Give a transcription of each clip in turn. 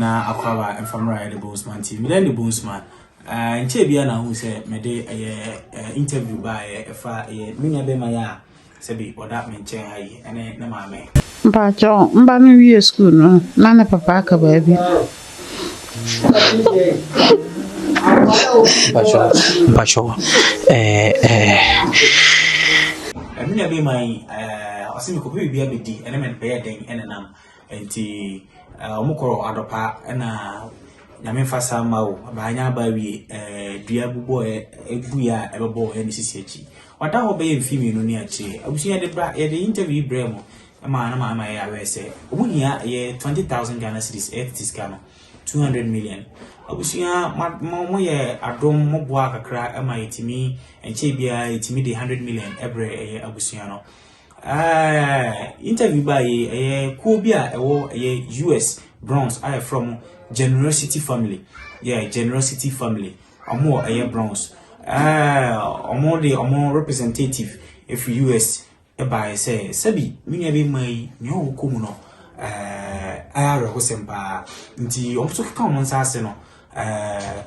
nyinaa akwaaba mfa mmra yɛde Bonesman TV. Mede ne Bonesman. Nkyɛn biara na ahu sɛ mede ɛyɛ interview baeɛ ɛfa ɛyɛ me nua bɛrima yi a sɛbi ɔda me nkyɛn ha yi ɛne ne maame. Mpakyɛw, mba no wie sukuu no, na ne papa aka baabi. Mpakyɛw, mpakyɛw, ɛɛ ɛɛ. Me nua bɛrima yi ɔsɛ mekɔpɛ biribi abɛdi ɛne me bɛyɛ den ɛnenam nti wɔn kɔɔ adɔpa ɛna Nyame mfa saa mma wo baanya aba awie dua bubɔɛ eguiɛ a ɛbɛbɔ ɛne sisi akyi. Wada hɔ bɛyɛ mfe 2 ne akyire. Abusua yɛde bra yɛde interview yi brɛ mo ɛma na maama yɛ aware sɛ wɔn hia ɛyɛ 20,000 Ghana cedis ɛyɛ tete sika no 200 million. Abusua mo mo yɛ adom mo boa kakra ɛma yɛtumi nkyɛn biara yɛtumi de 100 million ɛbrɛ ɛyɛ abusua no. Interview baa yi ɛyɛ kuo bi a ɛwɔ ɛyɛ US Bronx a yɛfrɛ mo Generosity Family. Yeah, Generosity Family. Ɔmo wɔ ɛyɛ Bronx. Ɔmo de ɔmo representative ɛfiri US ɛbaeɛ sɛ sɛbi me nua bi mmaa yi nea ɔwɔ kɔ mu no ɛyɛ awerɛhosɛm paa. Nti ɔmo nso keka ɔmo nsa ase no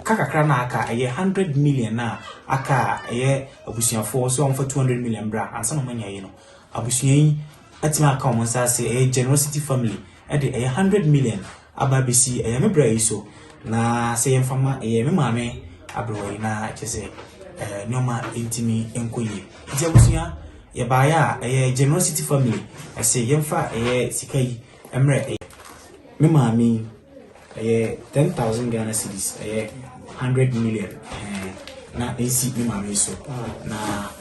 ka kakra na aka ɛyɛ 100 million na aka a ɛyɛ abusuafoɔ sɛ ɔmfa 200 million bra ansa na ɔmo anya yi no. Abusua yi atumi aka ɔmo nsa ase ɛyɛ Generosity Family ɛde ɛyɛ 100 million aba abɛsi ɛyɛ me bra yi so na sɛ yɛmfa ma ɛyɛ me maame aberewa yi na kyerɛ sɛ nneɛma ntumi nkɔ yie. Nti abusua yɛbaeɛ a ɛyɛ Generosity Family ɛsɛ yɛmfa ɛyɛ sika yi mmerɛ ɛyɛ me maame yi ɛyɛ 10,000 Ghana cedis ɛyɛ 100 million na ɛnsi me maame yi so na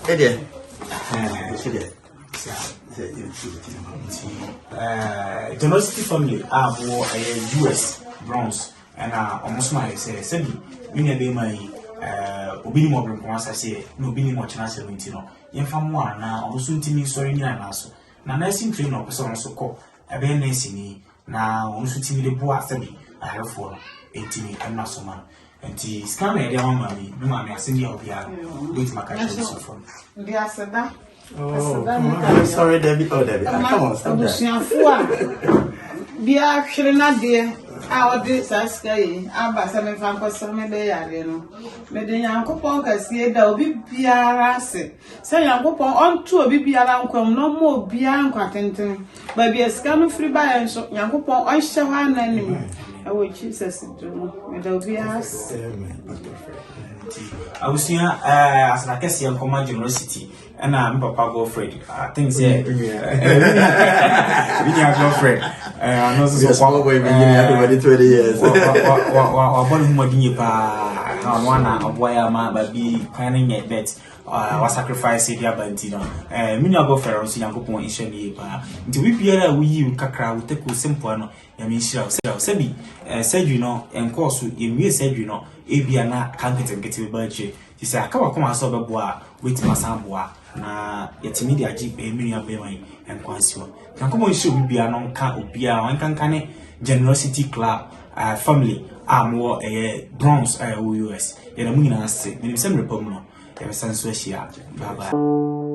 ɛdeɛ ɛdeɛ nti Generosity Family a wɔwɔ ɛyɛ US Bronx ɛna ɔmo nso ayɛ sɛ sɛbi me nua bɛrima yi obi nim ɔbrɛmpɔn asase na obi nim ɔkyena asɛm nti no yɛmfa mmoa na ɔno nso ntumi nsɔre nyina nan so na nursing training na ɔpɛ sɛ ɔno nso kɔ ɛbɛyɛ nursing ni na ɔno nso tumi de boa sɛbi ayarefoɔ no ɛntumi ɛmma so ma no. Nti sika na yɛde ama maame me maame asɛm bi a obiara wobɛtumi aka kyerɛ abusuafoɔ no. De aseda. Oh, come on. I'm sorry, Debbie. Oh, Debbie. Ah, come on, stop that. Abusuafo a biara hwere n'adeɛ a ɔde saa sika yi aba sɛ memfa nkɔsra me bɛyɛ adeɛ no, mede Nyankopɔn kɛseɛ da obi biara ase sɛ Nyankopɔn ɔnto obi biara nkwa mu na ɔma obiara nkwa tenten. Baabi a sika no firi baeɛ nso, Nyankopɔn ɔnhyɛ hɔ ananim ɛwɔ Jesus din mu. Meda obiara ase. Amen. Nti abusua asena kɛseɛ nkɔma Generosity ɛna me papa Godfred, I think sɛ me nua Godfred ɔno nso You're a small boy, been giving everybody 20 years. Wabɔ ne ho mmɔden yie paa na ɔno ana ɔboa yɛ ama baabi kwan no nyɛ bet wa sacrifice de aba. Nti no me nua Godfred nso Nyankopɔn nhyira no yie paa. Nti obi biara a woyi wo kakra wo tɛko simple no, Nyame nhyira wo. Sɛbi surgery no nkɔɔ so yɛnwie surgery no ebia na ka nketenkete bɛba akyire. Nti sɛ aka wakoma sɛ ɔbɛboa a, wobɛtumi asan aboa na yɛtumi de agye me nua bɛrima yi nkwa nsi hɔ. Nyankopɔn nhyira obi biara no nka obiara ɔnkanka ne Generosity Club family a mowɔ ɛyɛ Bronx a ɛwɔ US. Yɛda mo nyinaa ase. Menim sɛ mmerɛ pa mu no yɛbɛsan so ahyia. Bye bye.